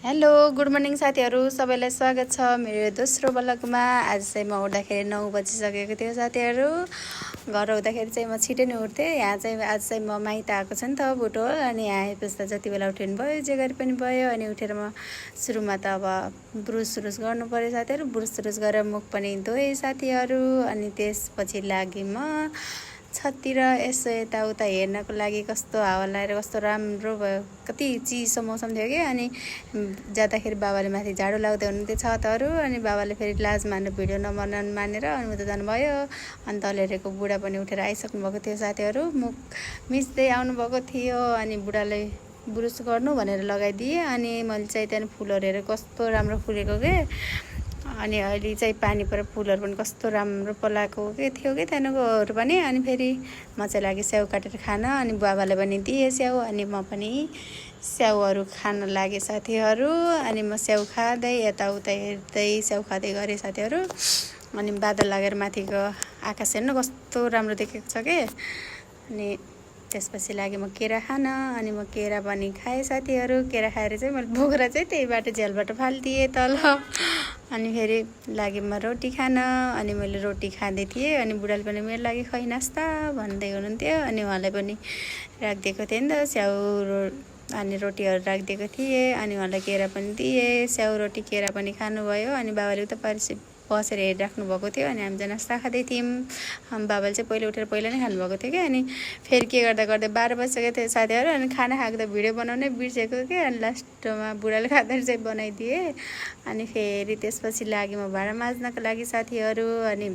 Hello good morning साथीहरू, सबैलाई स्वागत छ मेरो दोस्रो ब्लगमा। आज चाहिँ म उठ्दाखेरि 9 बजिसकेको थियो साथीहरू। घर आउँदाखेरि चाहिँ म छिटै नै उठ्थेँ। यहाँ चाहिँ आज चाहिँ म माइत आएको छु नि त बुटोल, अनि यहाँ आएपछि त जति बेला उठ्नु भयो जे गरे पनि भयो। अनि उठेर म सुरुमा त अब ब्रुस गर्नु पऱ्यो साथीहरू। ब्रुस गरेर मुख पनि धोएँ साथीहरू। अनि त्यसपछि लागि म छततिर यसो यताउता हेर्नको लागि कस्तो हावा लगाएर कस्तो राम्रो भयो। कति चिसो मौसम थियो कि। अनि जाँदाखेरि बाबाले माथि झाडु लाउँदै हुनुहुन्थ्यो छतहरू। अनि बाबाले फेरि लाज मान्नु भिडियो नबनाउनु मानेर अनि उता जानुभयो। अनि तल हेरेको बुढा पनि उठेर आइसक्नु भएको थियो साथीहरू। मुख मिच्दै आउनुभएको थियो। अनि बुढाले ब्रुस गर्नु भनेर लगाइदिएँ। अनि मैले चाहिँ त्यहाँदेखि फुलहरू हेरेर कस्तो राम्रो फुलेको के। अनि अहिले चाहिँ पानी परेर फुलहरू पनि कस्तो राम्रो पलाएको के थियो कि त्यहाँदेखिकोहरू पनि। अनि फेरि म चाहिँ लागि स्याउ काटेर खान। अनि बाबाले पनि दिएँ स्याउ। अनि म पनि स्याउहरू खान लागेँ साथीहरू। अनि म स्याउ खाँदै यताउता हेर्दै स्याउ खाँदै गरेँ साथीहरू। अनि बादल लागेर माथिको आकाश हेर्नु कस्तो राम्रो देखेको छ के। अनि त्यसपछि लागि म केरा खान। अनि म केरा पनि खाएँ साथीहरू। केरा खाएर चाहिँ मैले बोकेर चाहिँ त्यही बाटो झ्यालबाट फालिदिएँ तल। अनि फेरि लागि म रोटी खान। अनि मैले रोटी खाँदै थिएँ। अनि बुढाले पनि मेरो लागि खै नास्ता भन्दै हुनुहुन्थ्यो। अनि उहाँलाई पनि राखिदिएको थिएँ नि त स्याउ अनि रोटीहरू राखिदिएको थिएँ। अनि उहाँलाई केरा पनि दिएँ। स्याउ रोटी केरा पनि खानुभयो। अनि बाबाले उता बसेर हेरिराख्नु भएको थियो। अनि हामी चाहिँ नास्ता खाँदै थियौँ। बाबाले चाहिँ पहिला नै खानुभएको थियो कि। अनि फेरि के गर्दा 12 बजिसकेको थियो साथीहरू। अनि खाना खाएको त भिडियो बनाउनै बिर्सेको कि। अनि लास्टमा बुढाले खाँदाखेरि चाहिँ बनाइदिएँ। अनि फेरि त्यसपछि लागि म भाँडा माझ्नको लागि साथीहरू। अनि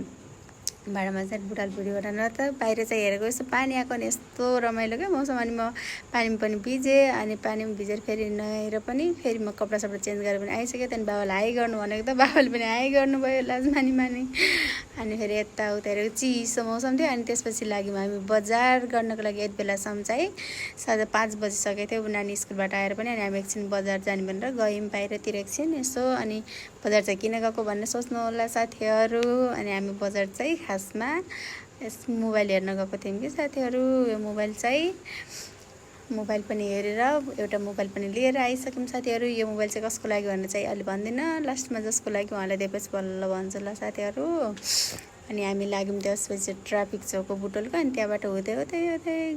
भाँडा माझ्दा बुढाले भिडियो बनाउन त बाहिर चाहिँ हेरेको यस्तो पानी आएको अनि यस्तो रमाइलो क्या मौसम। अनि म पानीमा पनि भिजेँ। अनि पानीमा भिजेर फेरि नुहाएर पनि फेरि म कपडा चेन्ज गरेर पनि आइसकेँ। त्यहाँदेखि बाबालाई हाई गर्नु भनेको त बाबाले पनि हाई गर्नुभयो लाज मानी। अनि फेरि यताउता हेरेको चिसो मौसम थियो। अनि त्यसपछि लागि हामी बजार गर्नको लागि यति बेलासम्म चाहिँ 5:30 बजिसकेको थियो नानी स्कुलबाट आएर पनि। अनि हामी एकछिन बजार जाने भनेर गयौँ बाहिरतिर एकछिन यसो। अनि बजार चाहिँ किन गएको भनेर सोच्नु होला साथीहरू। अनि हामी बजार चाहिँ खासमा मोबाइल हेर्न गएको थियौँ कि साथीहरू। यो मोबाइल पनि हेरेर एउटा मोबाइल पनि लिएर आइसक्यौँ साथीहरू। यो मोबाइल चाहिँ कसको लागि भनेर चाहिँ अहिले भन्दिनँ, लास्टमा जसको लागि उहाँलाई दिएपछि बल्ल भन्छु ल साथीहरू। अनि हामी लाग्यौँ त्यसपछि ट्राफिक चौकको बुटोलको। अनि त्यहाँबाट हुँदै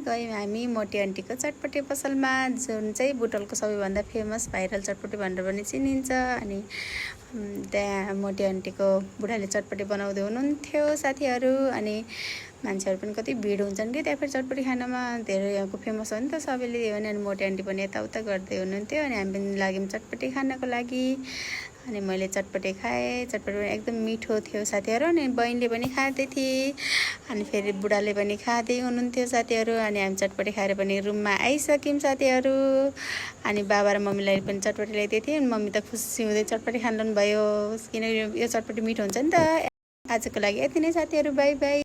गयौँ हामी मोटी आन्टीको चटपटे पसलमा, जुन चाहिँ बुटोलको सबैभन्दा फेमस भाइरल चटपटे भनेर पनि चिनिन्छ। अनि त्यहाँ मोटी आन्टीको बुढाले चटपटे बनाउँदै हुनुहुन्थ्यो साथीहरू। अनि मान्छेहरू पनि कति भिड हुन्छन् कि त्यहाँ फेरि चटपटी खानामा धेरै यहाँको फेमस हो नि त सबैले दियो भने। अनि मोटी आन्टी पनि यताउता गर्दै हुनुहुन्थ्यो। अनि हामी पनि लाग्यौँ चटपटी खानको लागि। अनि मैले चटपटे खाएँ। चटपटे पनि एकदम मिठो थियो साथीहरू। अनि बहिनीले पनि खाँदै थिए। अनि फेरि बुढाले पनि खाँदै हुनुहुन्थ्यो साथीहरू। अनि हामी चटपटे खाएर पनि रुममा आइसक्यौँ साथीहरू। अनि बाबा र मम्मीलाई पनि चटपटी ल्याइदिएको थिएँ। अनि मम्मी त खुसी हुँदै चटपटी खानु भयो किनकि यो चटपटी मिठो हुन्छ नि त। आजको लागि यति नै साथीहरू, बाई बाई।